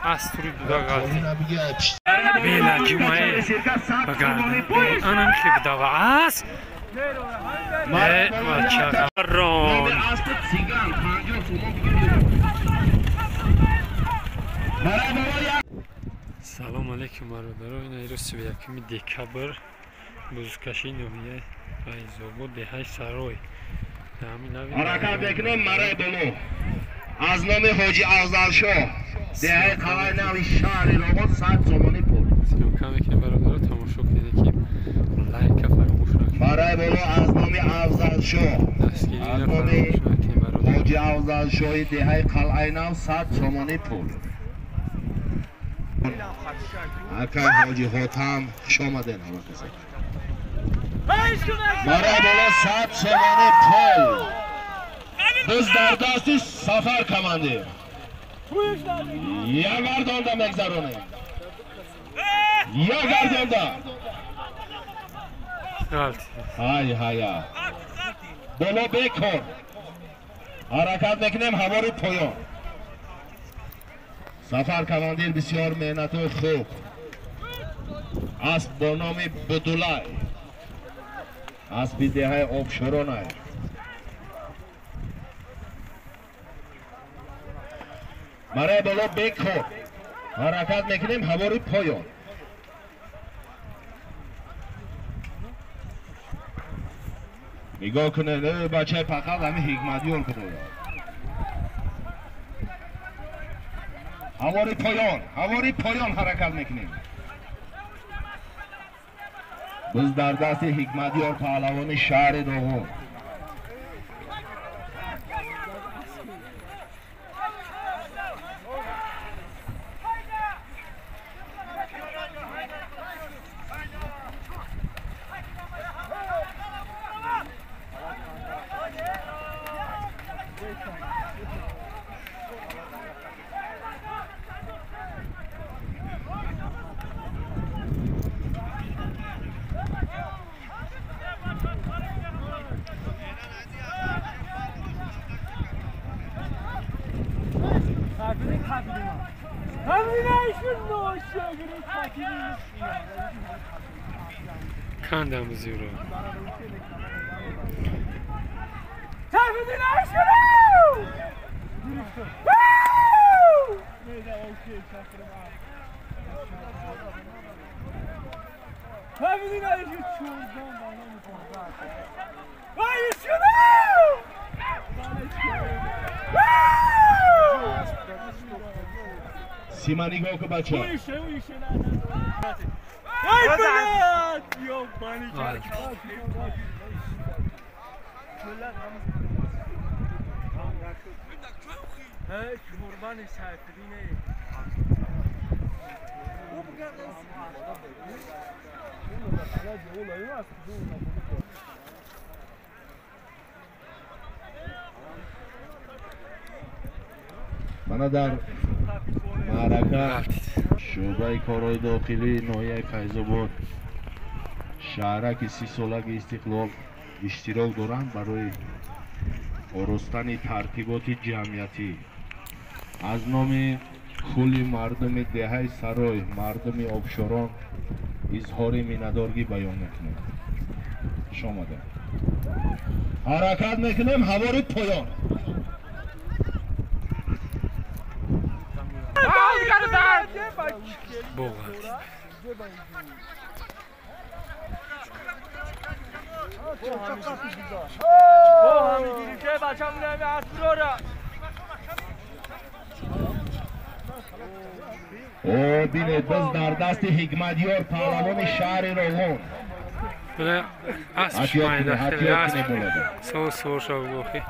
Астури дуда ғалти. Бела ҷумае багарда. Анам хеб дава ас. Бача рон. Салом алейкум, бародаро. Ина ирӯз 31 декабр, бузкашии ноҳияи Файзобод, деҳаи Сарой. Ҳаракат мекунем. Мараи боло аз номи Ҳоҷи Афзалшоҳ, деҳаи Қалаи Нави шаҳри Роғон, 100 сомонӣ пул. Съёмка мекунем, бародаро, тамошо кунед, ки лайка фаромӯш накунед. Мараи боло аз номи Афзалшоҳ, аз номи Ҳоҷи Афзалшоҳи деҳаи Қалъаи Нав, 100 сомонӣ пул. Акай Ҳоҷи Ҳотам, хуш омаден ҳама касе. Мараи боло 100 сомонӣ пул. Биз дар дасти Сафар командир як гардонда мегзаронем, як гардонда. Ҳай ҳая, боло бекор. Ҳаракат мекунем ҳавори поён. Сафар командир бисёр меҳнатои хуб. Асп бо номи Будулай, аспи деҳаи Обшоронай. Барои боло бекор. Ҳаракат мекунем ҳавори поён. Нигоҳ кунед, бачаи, фақат ҳами Ҳикматёр кунед. Ҳавори поён, ҳавори поён ҳаракат мекунем. Биз дар дасти Ҳикматёр, паҳлавони шаҳри Роғун. Кандам зиро. Сима, нигоҳ ку, бача. Ай, блядь! Ёбаный. Қурбани Сайфиддине. Мана дар маърака шӯъбаи корҳои дохилии ноҳияи Файзобод, шаҳраки 30-солаги истиқлол иштирок доранд барои оростани тартиботи ҷамъиятӣ. Аз номи кулли мардуми деҳаи Сарой, мардуми Обшорон изҳори миннатдоргӣ баён мекунем. Хуш омадем. Ҳаракат мекунем ҳавори поён. Боғат. Бо ҳамигирӣ ке бачамон ҳами асрора. О, бинед, биз дар дасти Ҳикматёр, паҳлавони шаҳри Роғун. Асп майда хеле асп. Сов сов шав гохи.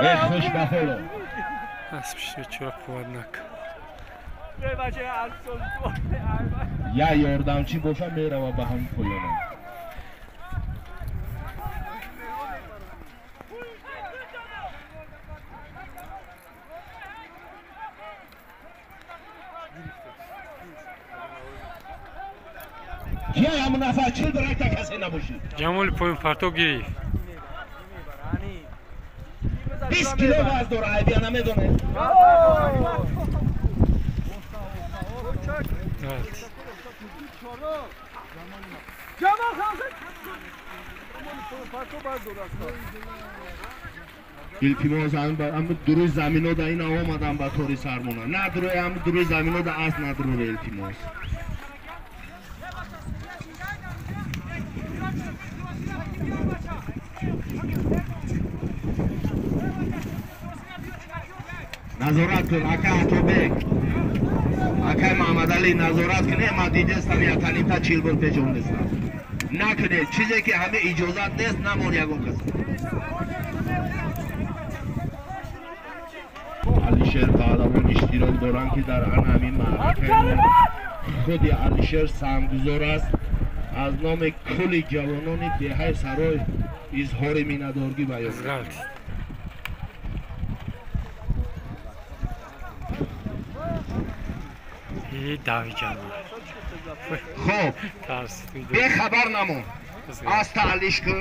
Э, хуш ба ҳоло. Асп чура қувватнак. Я ёрдамчӣ боша, мерава ба ҳам поёна. Кия ҳамун нафар чил доракта, касе набошид. Ҷамоли поён парто гирифт. 20 кило вазн дора, айбия намедонед. Илтимос ам дуруи замино да ина омадам ба тори сармона. Надруи ам дуруи замино да ас надруре илтимос. Назорат кун ака Атобек. Акай Маҳмадалӣ назорат кунед, ман дидестам яканимта 40 бор печондестам. Накунед, чизе ки ҳама иҷозат нест, намон ягон кас. Алишер Паҳлавон иштирок доранд ки дар ан ҳамин маъракаи худи Алишер саҳмгузор аст. Аз номи кулли ҷавонони деҳаи Сарой изҳори миннатдоргӣ баён мекунад. Хоб, бехабар намон, аз таълиш кун,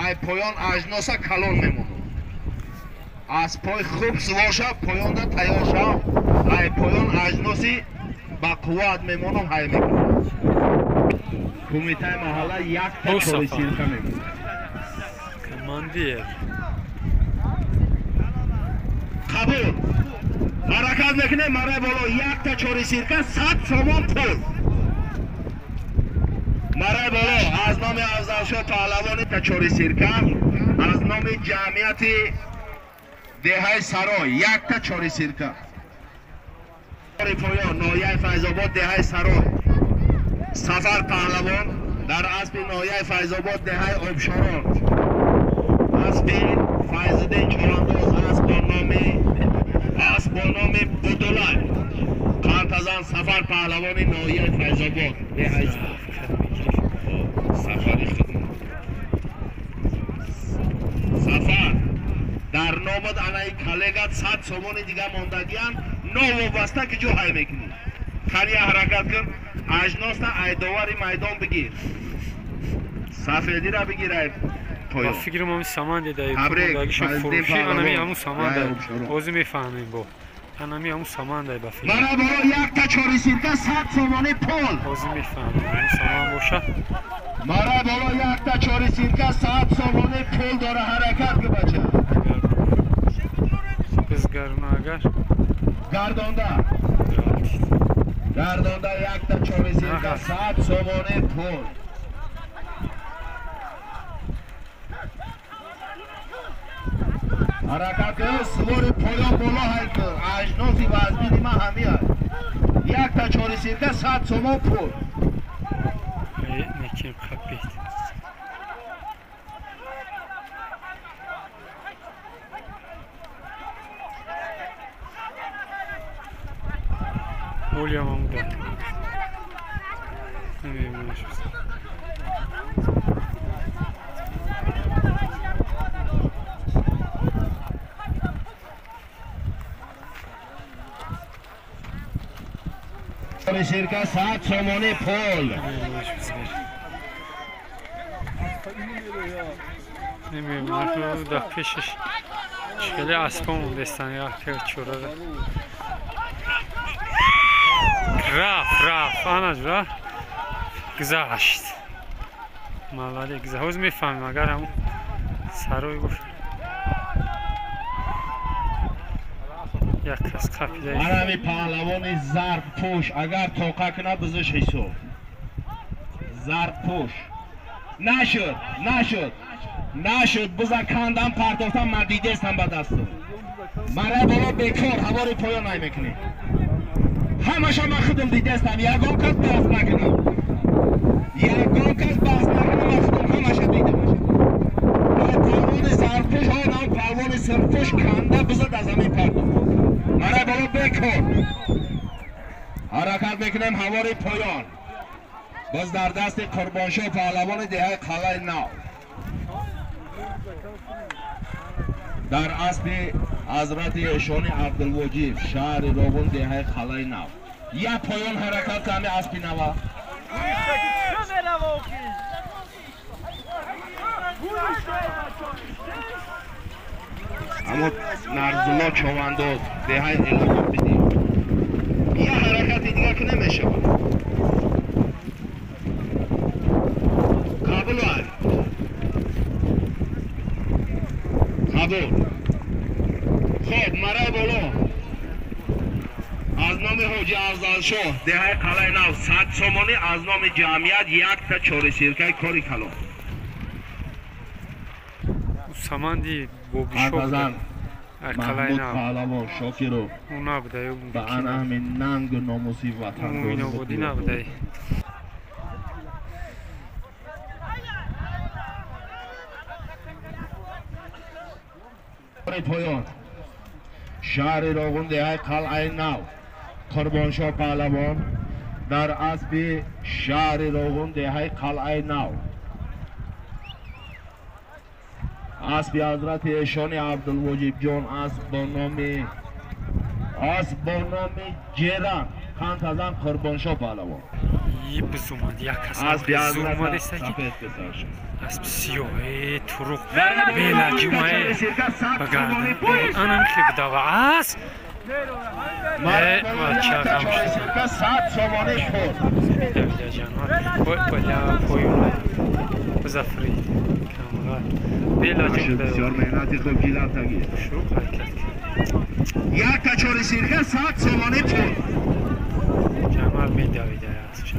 ай поён ажноса калон мемонад. Аз пой хуб сувор шав, поёнда тайёр шав, ай поён ажноси ба қувват мемонам, ҳай мекунам. Кумитаи маҳалла якта чори сирка мекунад. Командир. Қабул. Ҳаракат мекунем, мараи боло якта чори сирка 100 сомон пул. Мараи боло аз номи Афзалшоҳ Паҳлавони та чори сирка, аз номи ҷамъияти деҳаи Сарой якта чори сирка. Поён ноҳияи Файзобод деҳаи Сарой. Сафар Паҳлавон дар аспи ноҳияи Файзобод деҳаи Обшорон. Аспи Файзиддин Чорандоз асп бо номи Будулай. Қантазан Сафар Паҳлавони ноҳияи Файзобод деҳаи Сафари хидмат. Сафар дар номад анаи коллегат 100 сомони дига мондагиян новобаста ки ҷо ҳай мекунӣ. Қания ҳаракат кун, ажноста айдовари майдон бигир. Сафедира бигир ай поён. Ба фикрам ҳамин саманде дар мондагиша фурӯшӣ анами ҳамун саманда. Ҳозир мефаҳмем бо. Анами ҳамун саманда ба фикрам. Мана боро якта чори сирка 100 сомони пул. Ҳозир мефаҳмем ҳамун саман боша. Мара боло якта чори сирка 100 сомони пул дора, ҳаракат кун бача. Бизгарна агар. Гардонда. Гардонда якта чори сирка 100 сомони пул. Ҳаракат кун, сувори поён боло ҳай кун. Ажноси вазбини ман ҳамин аст. Якта чори сирка 100 сомон пул. Неким қапид. Оля мамуда. Намемонаш. Чори сирка 100 сомони пул. Намемонаш дар пешаш хеле аспо мондестан як чорара. Рафт, рафт, анаш рафт. Гузашт. Молодец, гузашт. Ҳозир мефаҳмем агар ҳамун сарой бошад. Як кас қапида. Анами паҳлавони зардпӯш агар тоқа кунад бизиш ҳисоб. Зардпӯш. Нашуд, нашуд. Нашуд, биза кандам партофтам, ман дидестам ба дастам. Мара боло бекор ҳавори поён ай мекунӣ. Ҳамаша ман худам дидестам, ягон кас баҳс накунам. Ягон кас баҳс накунам, ман худам ҳамаша дидам. Палвони зардпӯш, ҳонам палвони сирпӯш канда бизад аз ҳамин партофт. Мара боло бекор. Ҳаракат мекунем ҳавори поён. Боз дар дасти Қурбоншоҳ паҳлавони деҳаи Қалъаи Нав. Дар аспи ҳазрати эшони Абдулвоҷиб шаҳри Роғун деҳаи Қалъаи Нав. Як поён ҳаракат ками аспи нава. Аммо Нарзулло Човандоз деҳаи Элобод бидид. Як ҳаракати дига ки намешавад. Қабул ай. Қабул. Хоб, мараи боло. Аз номи ҳоҷи Афзалшоҳ, деҳаи Қалъаи Нав 100 сомонӣ, аз номи ҷамъият якта чорисиркаи кори калон. Саманди Бобишоҳ Маҳмуд Паҳлавон Шокиров ба ана ҳамин нангу номуси ватандорӣ набудай. Поён. Шаҳри Роғун, деҳаи Қалъаи Нав, Қурбоншоҳ Паҳлавон дар аспи шаҳри Роғун, деҳаи Қалъаи Нав. Аспи ҳазрати эшони Абдулвоҷибҷон, асп бо номи Ҷеран, қандтазан Қурбоншоҳ Паҳлавон. Бизумад як Аспи зумад сафед писар шуд. Асп сиёҳ, туруқ белаҷумае багардан. Анам хел дава асп. Чорисирка 100 сомонӣ пул. Давида ҷанвар. Бо поён. Зафри. Камғар. Белаҷум. Бисёр меҳнати хуб гилатагӣ. Шурӯъ ҳаракат кард. Якта чорисирка 100 сомонӣ пул. Ҷанвар медавида аспша.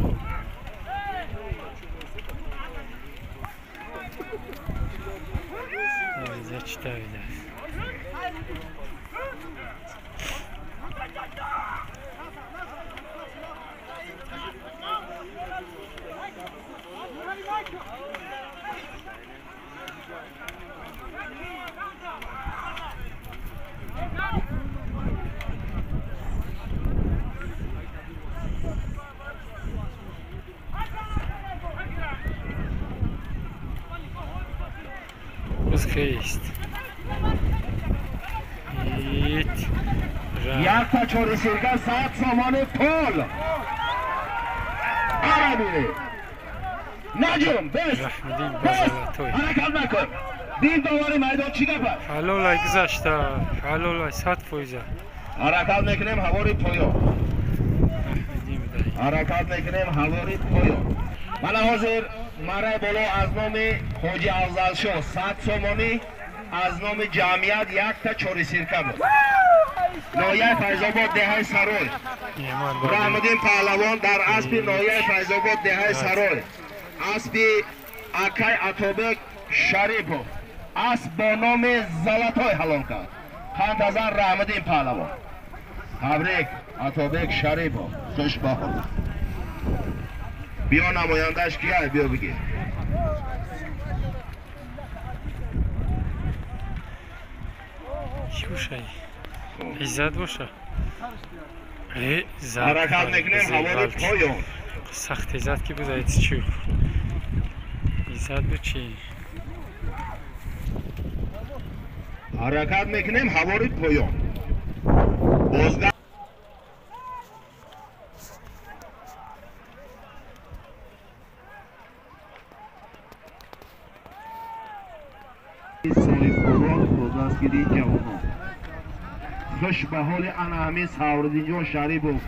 Давида чӣ давида? Хест. Якта чорисирка 100 сомонӣ пул. Ара бире. Наҷум, бес. Бес. Ҳаракат накун. Дин довари майдон чӣ гап аст? Ҳалолай гузашта. Ҳалолай 100%. Ҳаракат мекунем ҳавори поён. Ҳаракат мекунем ҳавори поён. Мана ҳозир мараи боло аз номи ҳоҷи Афзалшоҳ 100 сомонӣ, аз номи ҷамъият якта чорисирка буд. Ноҳияи Файзобод, деҳаи Сарой. Раҳмуддин Паҳлавон дар аспи ноҳияи Файзобод, деҳаи Сарой. Аспи акай Атобек Шарипов. Асп бо номи Золотой ҳалол кард. Қандазан Раҳмуддин Паҳлавон. Табрик Атобек Шарипов. Хушбаҳол. Биё намояндааш кия? Биё бигир. Чӣ бошай? Иззат боша? Ҳаракат мекунем ҳавори поён. Сахт иззат ки бузаед чӣ? Иззат бу чӣ? Ҳаракат мекунем ҳавори поён. Бозга соҳибкорон бо дастгирии ҷавонон. Хуш ба ҳоли ана ҳамин Савриддинҷон Шарипов.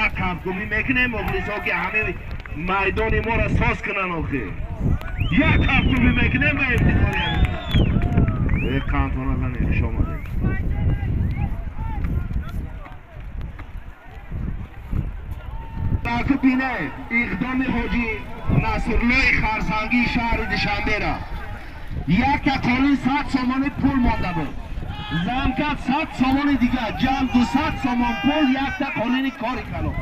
Як кафкӯбӣ мекунем мухлисо ки ҳамин майдони моро соз кунанд охир. Як кафкӯбӣ мекунем ба ифтихори ҳамин. Қандтона занед, хуш омадед. Бине иқдоми ҳоҷи Насруллои Харсангии шаҳри Душанбера. Якта қолин 100 сомонӣ пул монда буд. Зам кард 100 сомони дигар, ҷамъ 200 сомон пул, якта қолини кори калон.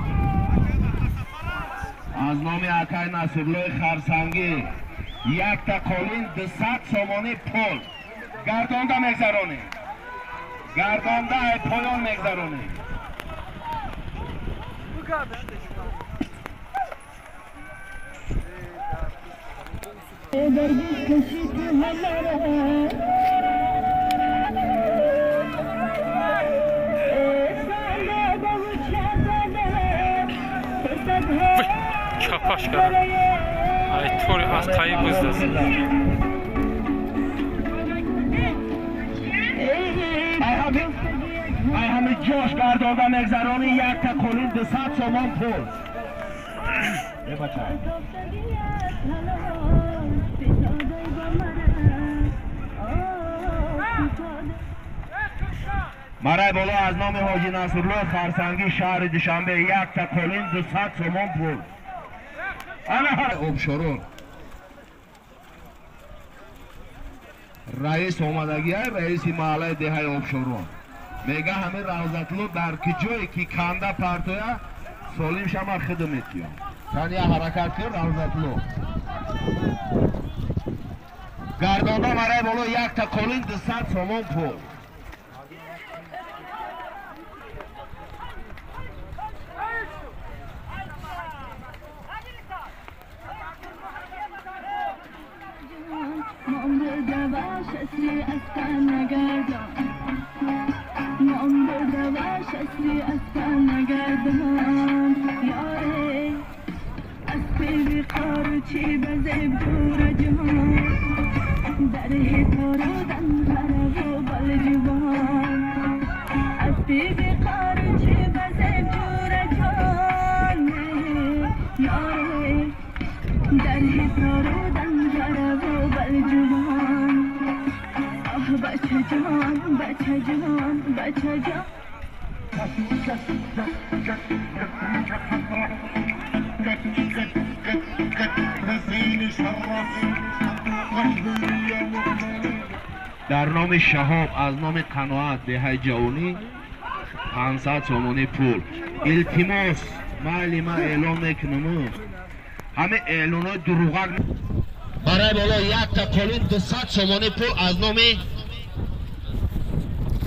Аз номи акай Насруллои Харсангӣ якта қолин 200 сомонӣ пул. Гардонда мегзаронем. Гардонда поён мегзаронем. Чапаш кард. Ай тори аз қаи буздаз. Ай ҳами ҷош гардонда мегзаронӣ якта қолин 200 сомон пул. Е бача. Марай боло аз номи Ҳоҷи Насрулло Харсангӣ шаҳри Душанбе якта қолин 200 сомон пул. Ана Обшорон. Раис омадагиай, раиси маҳаллаи деҳаи Обшорон. Мега ҳамин Равзатулло дар ки ҷое ки канда партоя солим шама хидм метиём. Тания ҳаракат кун Равзатулло. Гардонда марай боло якта қолин 200 сомон пул. Дар номи Шаҳоб аз номи Қаноат деҳаи ҷавонӣ 500 сомонӣ пул. Илтимос, майли ман эълон мекунам. Ҳамин эълонҳои дурӯғак. Барои боло якта қолин 200 сомонӣ пул аз номи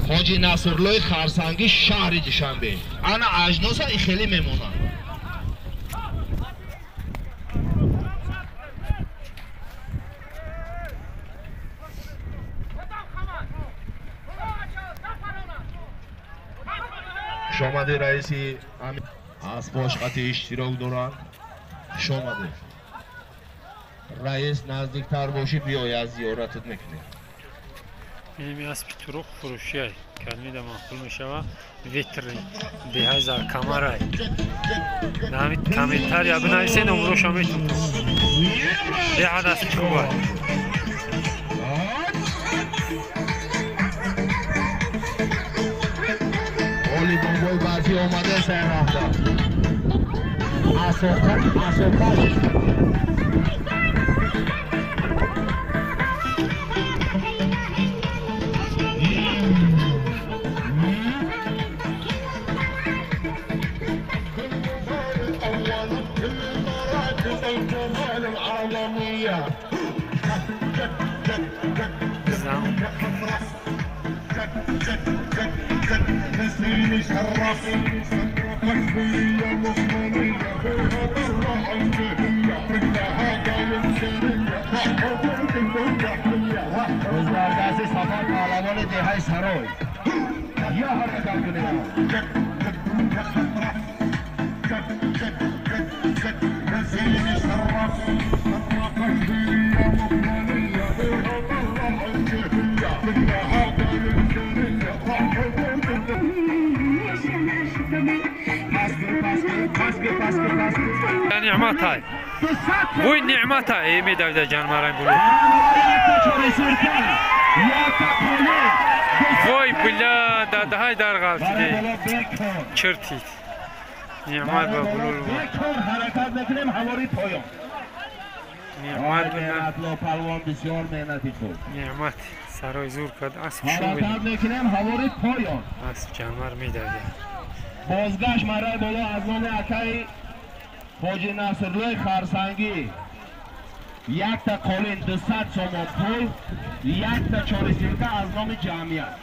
Ҳоҷи Насруллои Харсангӣ шаҳри Душанбе. Ана ажноса и хеле мемонад. Хушомадӣ раиси аспош қати иштирок доранд. Хушомадӣ. Раис наздиктар бошӣ биёй аз зиёратат мекунем. Инами аспи туруқ фурӯшиай калмида маъқул мешава. Ветри деҳаи Заркамарай. Нами комментария бинависед, номроша метунам. Беҳад аспи хубай. Оли бомбои барфӣ омада сар рафта. Асоқат, асоқат. Гузардасти сафар паҳлавони деҳаи Сарой. Я ҳаракат кунед. نعمت های وی نعمت های می دویده جان مرای بلو وی بلا داده های در غلطیده چرتید نعمت با بلو حرکت نکنیم هواری پایان نعمت بلا پلوان بسیار مهنتی خود نعمت سرای زور کرد اسب حرکت نکنیم هواری پایان اسب جانور می دویده بازگشت مرای بالا از نام اکای ҳоҷи Насруллои Харсангӣ якта қолин 200 сомон пул, якта чорисирка аз номи ҷамъият.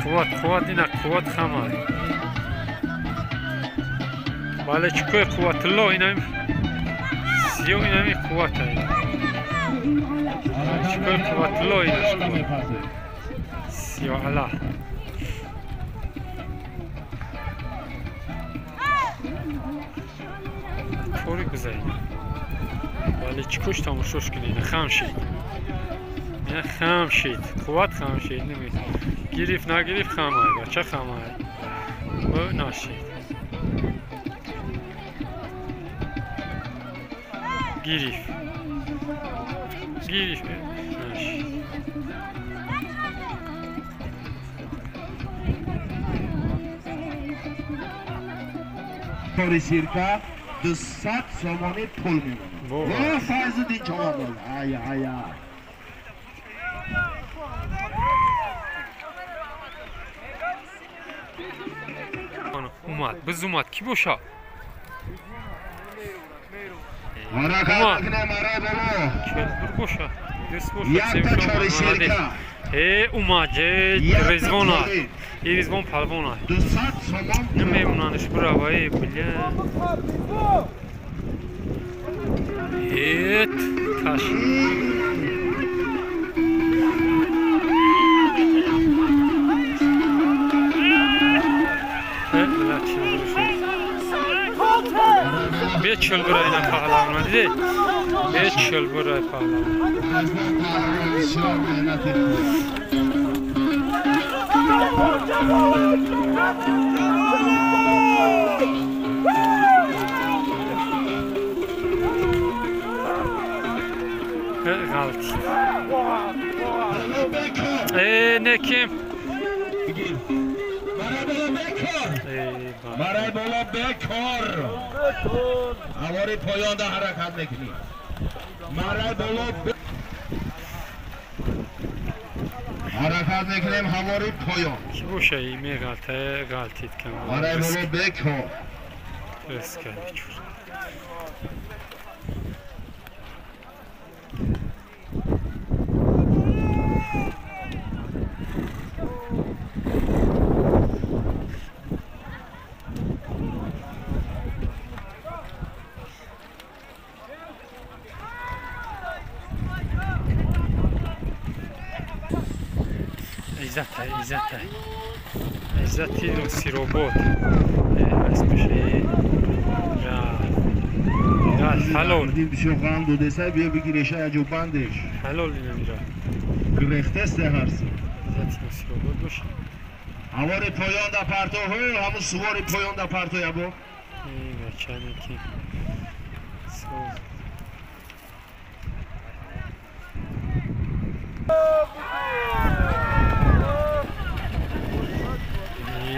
قوت قوت اینا قوت خمای بله چیکوی قوت الله اینا سیو اینا می قوت های چیکوی قوت الله اینا سیو الله. Бизай. Вале чӣ куш тамошош кунед? Хам шид. Я хам шид. Қувват хам шид намед. Гирифт нагирифт хамай, бача хамай. Бо нашид. Гирифт. Гирифт. Нашид. Тори сирка 200 сомонӣ пул мемонад. Во Файзиддин Чавандоз. Ая ая. Умад, биз умад ки боша? Ҳаракат мекунем аро боло. Келбур боша. Дес боша. Якта чори сирка. Э умад, э Резвона. И Резвон палвона. 200 сомон. Намемонанш бирава, э бля. Эт каш. Бе чилбирай на паҳлавона диде? Бе чилбирай паҳлавона. Ғалт. Э неким. Барои боло бекор. Ҳавори поёнда ҳаракат мекунӣ. Барои боло ҳаракат мекунем ҳавори поён. Ки боша и меғалта ғалтид кам. Барои боло бекор. Риск чур. Иззата, Иззати Носиробод. اسمش ҳалол. Бисёр ғам додеса, биё бигиреша яҷо бандеш. Ҳалол намира. Гирехтест ҳарси. Иззати Носиробод боша. Ҳавори поён да парто, ҳамун сувори поён да парто ябо. Бачане ки соз.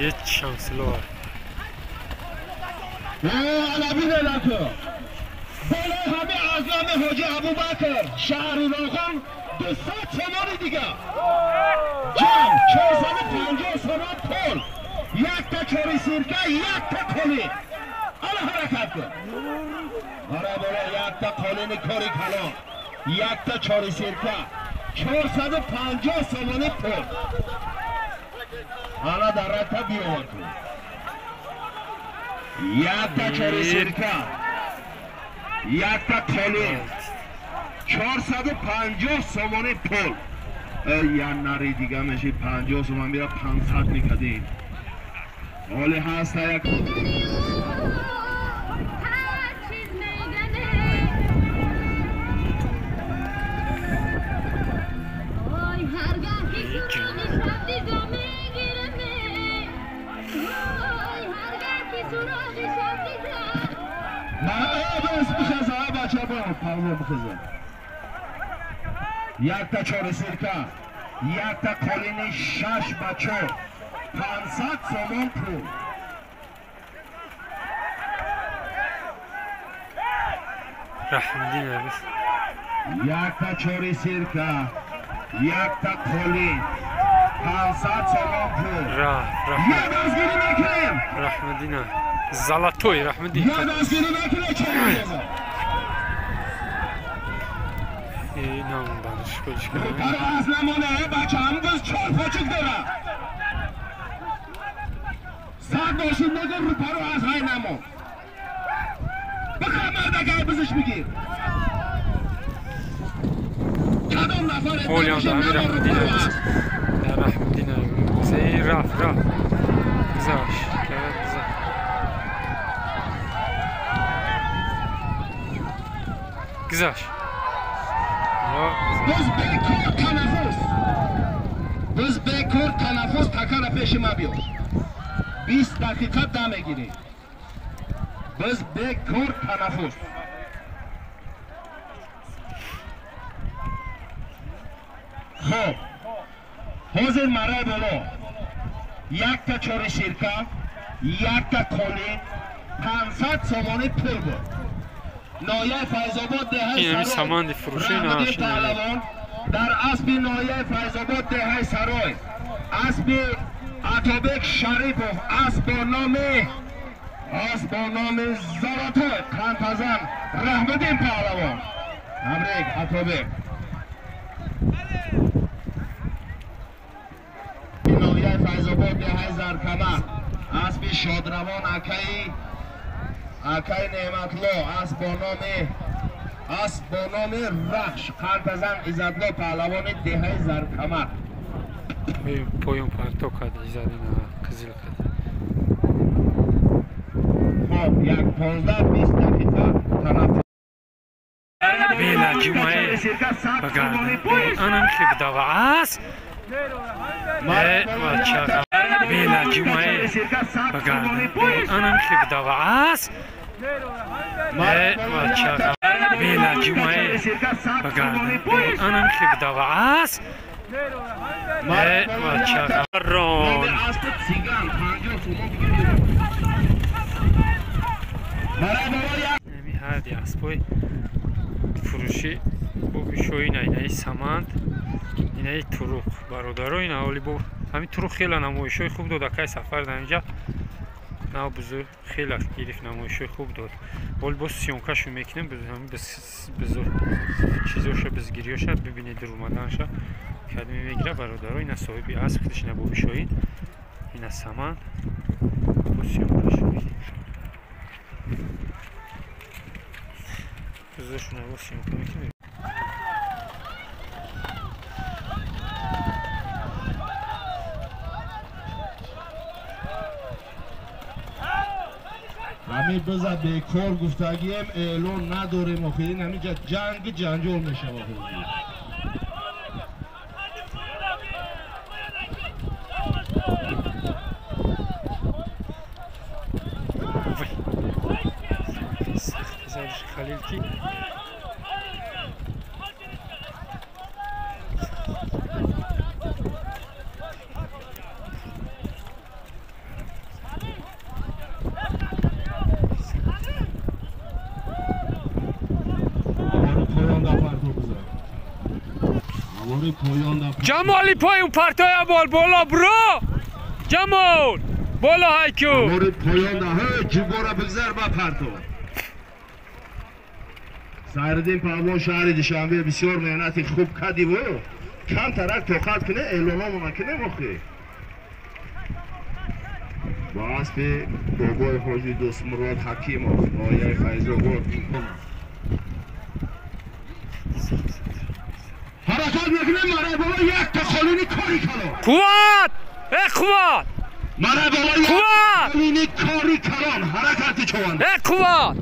Ҳеҷ шамсилова. Алабин элаку. Болои ҳами азлами ҳоҷи Абубакр шаҳри Роған 200 сомони дига. Ҷам 450 сомон пул. Якта чори сирка, якта қоли. Ала ҳаракат кун. Бара бара якта қолини кори калон. Якта чори сирка. 450 сомони пул. Ала дарата биёвар кун. Якта чори сирка, якта қолин, 450 сомони пул. Я нари дига меши 50 сомон мира 500 мекадим. ҳоле ҳаста як якта чори сирка, якта қолини 6 ба 4, 500 сомон пул. Раҳмиддин абис. Якта чори сирка, якта қолин, 500 сомон пул. Я дастгирӣ мекунем. Раҳмиддина. Золотой Раҳмиддин. Я дастгирӣ мекунем чори. Аз намона бача ҳамгоз чор почук дора. Сад бошид нагӯ рӯпаро аз ҳай намон. Бихӯр мардакай бизиш бигир. Кадом нафар Раҳмиддин рафт рафт гузашт. Гузашт. Боз бекор танаффус. Боз бекор танаффус такара пеши ма биёр. 20 дақиқа дам мегирӣ. Боз бекор танаффус. Хоб. Ҳозир мараи боло. Якта чори ширка, якта коли, 500 сомонӣ пул буд. Ноҳияи Файзобод деҳаи Сарой. Раҳмадин Паҳлавон дар аспи ноҳияи Файзобод деҳаи Сарой. Аспи Атобек Шарипов асп бо номи Золотой қандпазан Раҳмадин Паҳлавон. Табрик Атобек. Ноҳияи Файзобод деҳаи Заркамар аспи шодравон акаи Неъматло асп бо номи Рахш қандпазан Иззатло паҳлавони деҳаи Заркамар. Поён парто кард Иззат ина қизил кард. Хоб як 15-20 дақиқа танаффус. Бела ҷумъае ба гардан. Анам хеб дава аст. Бела ҷумъае ба гардан. Анам хеб дава аст. Бела ҷумъае ба гардан. Анам хеб дава аст. Ҳарди аспои фурӯшӣ бо бишоина инаи саманд, инаи туруқ бародаро, ина оли бо ҳамин туруқ хела намоишҳои хуб дод. Акай сафар дар инҷа нав бузург хела гирифт, намоишҳои хуб дод. Оли боз съёмкашу мекунем, ҳамин бузург чизоша, бизгириёша бибинед, румаданша кадме мегира бародаро. Ина соҳиби асп худаш ина бобишоин, ина саманд, боз съёмкашу мекунем. Бузургшуна боз съёмка мекунем. ҳамин биза бекор гуфтагием эълон надорем. Охирин ҳаминҷа ҷанги ҷанҷол мешавад. Халил ки Ҷамоли поён партоя бол бола бро. Ҷамол бола ҳайку. Ҳавори поён да ҳей ҷибора бигзар ба парто. Сайриддин Паҳлавон шаҳри Душанбе бисёр меҳнати хуб кардиву камтарак тоқат куне, эълономона кунем охи. Бо аспи бобои ҳоҷи Дӯстмурод Ҳакимов ноҳияи Файзобод. Ҳаракат мекунем мараи боло якта холини кори калон. Қувват! Э қувват! Мараи боло якта холини кори калон. Ҳаракати чованда. Э қувват!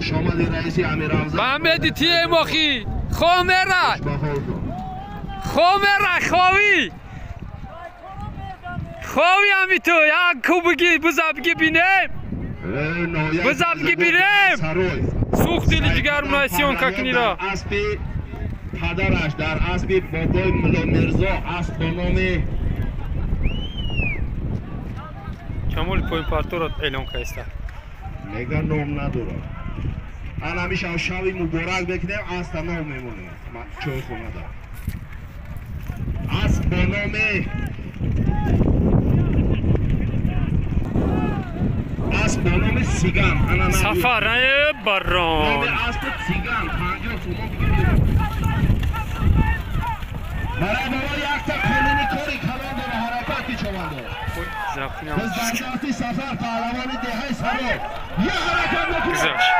Шомади раиси Амирамза. Мамеди тием охи. Хомера. Хомера хови. Хови ами ту як кубги бузабги бинем. Бузабги бинем. Сухтили ҷигармона съёмка кунира. Аспи падараш дар аспи бобои Мулломирзо асп бо номи Камоли поинпарторо эълон кардиста. Мега ном надорад. Ан ҳамеша шаби муборак мекунем, аста ном мемонем чойхонада. Асп бо номи асп бо номи Сиган. Сафар барон. Номи асп Сиган 50 сомон бигиред. Барои бобо якта қолини кори калон дора ҳаракати човандо. Biz дар сафар паҳлавони деҳаи Сарой. Як ҳаракат мекунем. Гузашт.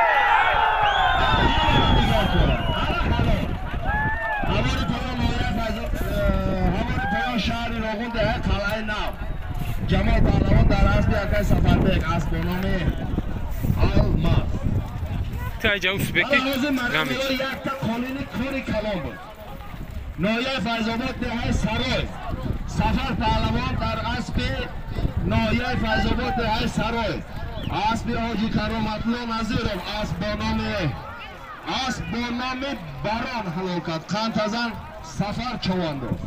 Ҳавори поён ноҳияи Файзо, ҳавори поён шаҳри Роғун деҳаи Қалъаи Нав. Ҷамол паҳлавон дар аспи акаи Сафарбек асп бо номи Алмаз. Та успеки гами. Якта қолини кори калон буд. Ноҳияи Файзобод деҳаи Сарой. Сафар Паҳлавон дар аспи ноҳияи Файзобод деҳаи Сарой. Аспи Ҳоҷи Кароматулло Назиров асп бо номи Барон ҳалол кард. Қандтазан Сафар Човандоз.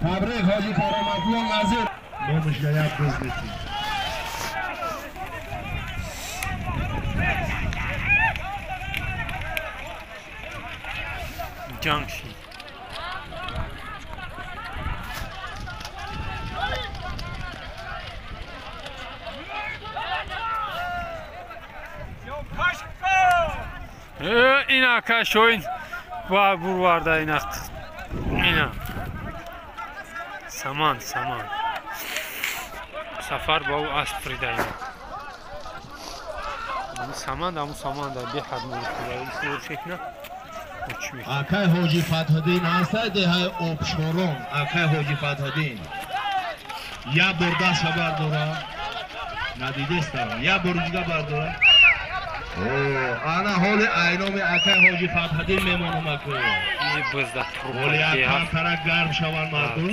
Табрик Ҳоҷи Кароматулло Назир. Номаш як бизмети. Ҷанг шид. Ина кашоин ва бурварда ина ина саман саман сафар ба ӯ асп фрида ина саман даму саман да беҳад мурхикна. Акай Ҳоҷи Фатҳиддин ҳастай деҳаи Обшорон. Акай Ҳоҷи Фатҳиддин як бор даста бардора, надидестам, як бор дига бардора. Ана ҳоли айноми акай Ҳоҷи Фатҳиддин мемонам аку. Ҳоли як камтарак гарм шаванд мардум.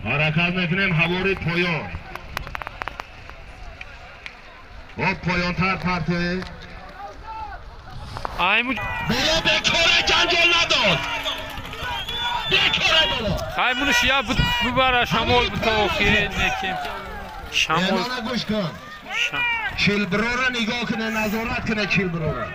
Ҳаракат мекунем ҳавори поён. О поёнтар партоe. Айму боло бекора ҷанҷол надод. Бекора боло. Хаймунш я бубара шамол бута охире неким. Шамол. Эълона гӯш кун. Чилброра нигоҳ куне, назорат куне чилброра.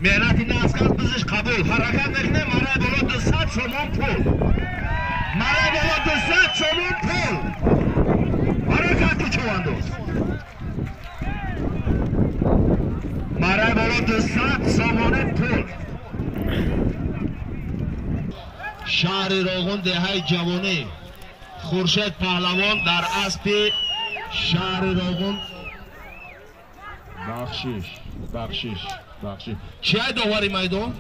Меҳнати наскар бизиш қабул. Ҳаракат мекунем мараи боло 200 сомон пул. Мараи боло 200 сомон пул. Ҳаракат ки чувандоз. Мараи боло 200 сомони пул. Шаҳри Роғун деҳаи Ҷавонӣ. Хуршед Паҳлавон дар аспи шаҳри Роғун. Бахшиш, бахшиш, бахшиш. Чия довари майдон?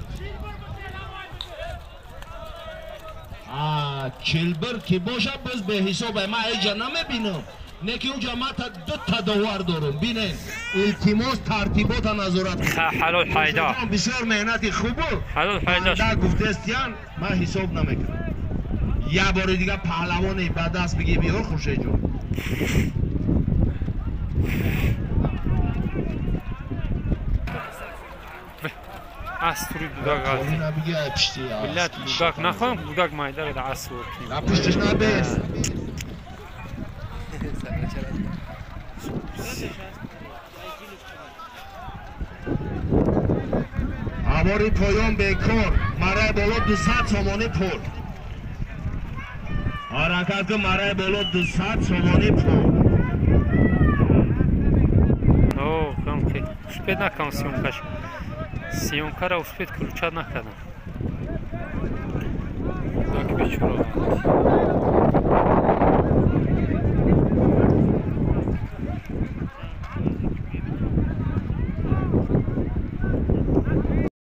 Чилбир ки бошад боз беҳисоб. Ман ҳеҷа намебинам. Не ки унҷа ман дута довар дорам. Бинен, илтимос тартибота назорат кунед. Ҳалол ҳайда. Бисёр меҳнати хубу. Ҳалол ҳайда. Да гуфтестиян, ман ҳисоб намекунам. Як бори дига паҳлавоне ба даст бигӣ биёр Хуршедҷон. Астури будак аст. Миллат будак нахоҳам, будак майдара да асп кунем. На пуштиш набес. Ҳавори поён бекор, мараи боло 200 сомонӣ пул. Ҳаракат кун, мараи боло 200 сомонӣ пул. О, гамки. Успед накам съёмкаш. Съёмкара успед включать накардам. Так бечора.